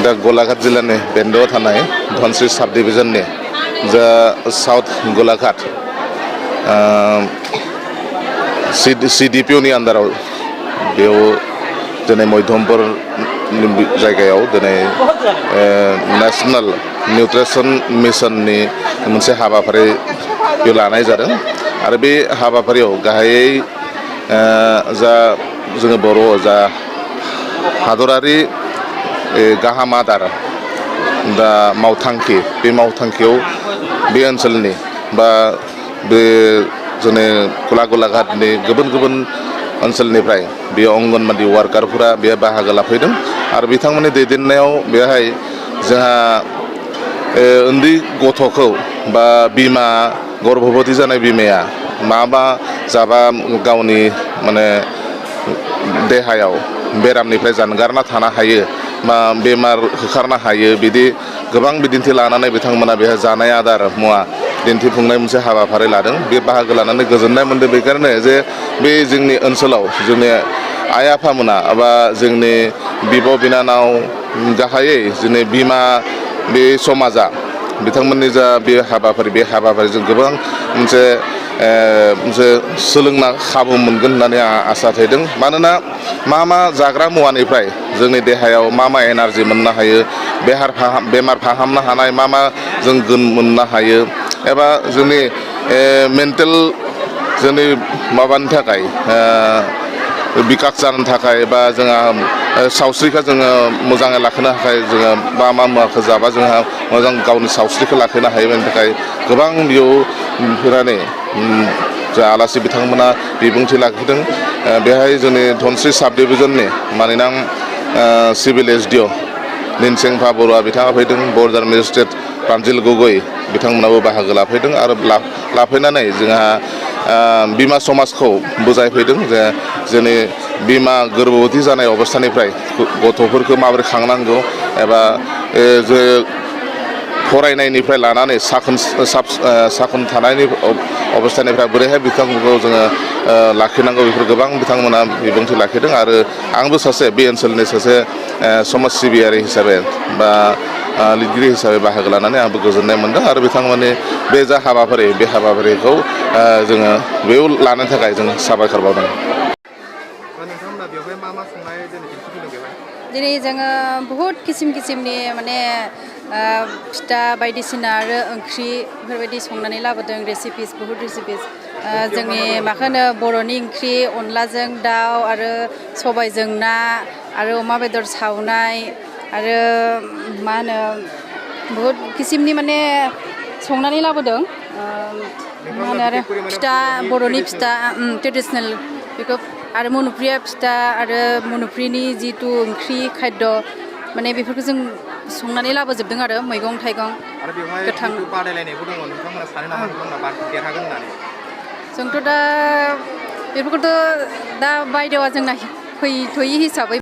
दा गलाघाट जिल्लानि बेन्दोआव थानाय धनस्रि साब डिभिजननि जा साउथ गलाघाट CDPOनि आन्दाराव बेयाव दिनै मध्यमपुर जायगायाव दिनै नेशनेल निउट्रिसन मिशननि मोनसे हाबाफारि लानाय जादों आरो बे हाबाफारियाव गाहायै जा जोङो बर' जा हादरारि गाहाम आदार दा मावथांखि बे मावथांखियाव बे ओनसोलनि बा बे जोंनि गलाघाटनि गुबुन गुबुन ओनसोलनिफ्राय बे अंगनबादि वार्कारफोरा बे बाहागो लाफैदों आरो बिथांमोननि दैदेननायाव बेहाय जोंहा उन्दै गथ'खौ बा बिमा गर्भबती जानाय बिमाया मा जाबा गावनि माने देहायाव बेरामनिफ्राय जानगारना थानो हायो बा बेमार होखारनो हायो बिदि गोबां बिदिन्थि लानानै बिथांमोना बेहाय जानाय आदार मुवा दिन्थिफुंनाय मोनसे हाबाफारि लादों। बे बाहागो लानानै गोजोननाय मोनदों बेखायनो जे बे जोंनि ओनसोलाव जोंनि आइ आफामोना बा जोंनि बिब' बिनानाव गाहायै जोंनि बिमा बे समाजा बिथांमोननि जा बे हाबाफारिजों गोबां मोनसे सोलोंना खाबु मोनगोन होननानै आं आसा थिदों। मानोना मा जाग्रा मुवानिफ्राय जोंनि देहायाव मा एनार्जि मोननो हायो बेमार फाहामनो हानाय मा जों गुन मोननो हायो एबा जोंनि मेन्टेल जोंनि माबानि थाखाय बिकास जानो थाखाय बा जोंहा सावस्रिखौ जोङो मोजाङै लाखिनो थाखाय जोङो मा मुवाखौ जाबा जोंहा मोजां गावनि सावस्रिखौ लाखिनो हायो बेनि थाखाय गोबां बेयाव फैनानै जा आलासि बिथांमोना बिबुंथि लाखिदों। बेहाय जोंनि धनस्रि साब डिभिजननि माननीय सिभिल SDO निनसेंफा बरुवा बिथाङा फैदों। बर्डार मेजिस्ट्रेट प्रान्जिल गगৈ बिथांमोनाबो बाहागो लाफैदों आरो लाफैनानै जोंहा बिमा समाजखौ बुजायफैदों जे जोंनि बिमा गोर्बोबती जानाय अबस्थानिफ्राय गथ'फोरखौ माबोरै खांनांगौ एबा जे फरायनायनिफ्राय लानानै साखोन थानायनि अबस्थानिफ्राय बोरैहाय बिथांमोनखौ जोङो लाखिनांगौ बेफोर गोबां बिथांमोना बिबुंथि लाखिदों आरो आंबो बे ओनसोलनि सासे समाज सिबियारि हिसाबै बा लिरगिरि हिसाबै बाहागो लानानै आंबो गोजोननाय मोनदों आरो बिथांमोननि बे जा बे हाबाफारिखौ जोङो बेयाव लानो थाखाय जों साबायखर बावदों। दिनै जोङो बहुद किसिमनि माने फिथा बायदिसिना आरो ओंख्रि बेफोरबायदि संनानै लाबोदों बहुद रेसिपिस जोंनि माखौनो बर'नि ओंख्रि अनलाजों दाउ आरो सबायजों ना आरो अमा बेदर सावनाय आरो मा होनो बहुद किसिमनि माने संनानै लाबोदों। मा होनो आरो फिथा बर'नि फिथा ट्रेडिसनेल बेखौ आरो मनुप्रिया फिथा आरो मनुप्रिनि जिथु ओंख्रि खायद माने बेफोरखौ जों संनानै लाबोजोबदों आरो मैगं थाइगं गोथां बादायलायनायबो दङ नोंथांमोना सानो नामा देरहागोन होननानै? जोंथ' दा बेफोरखौथ' दा बायदेवा जोंना फैथ'यि हिसाबै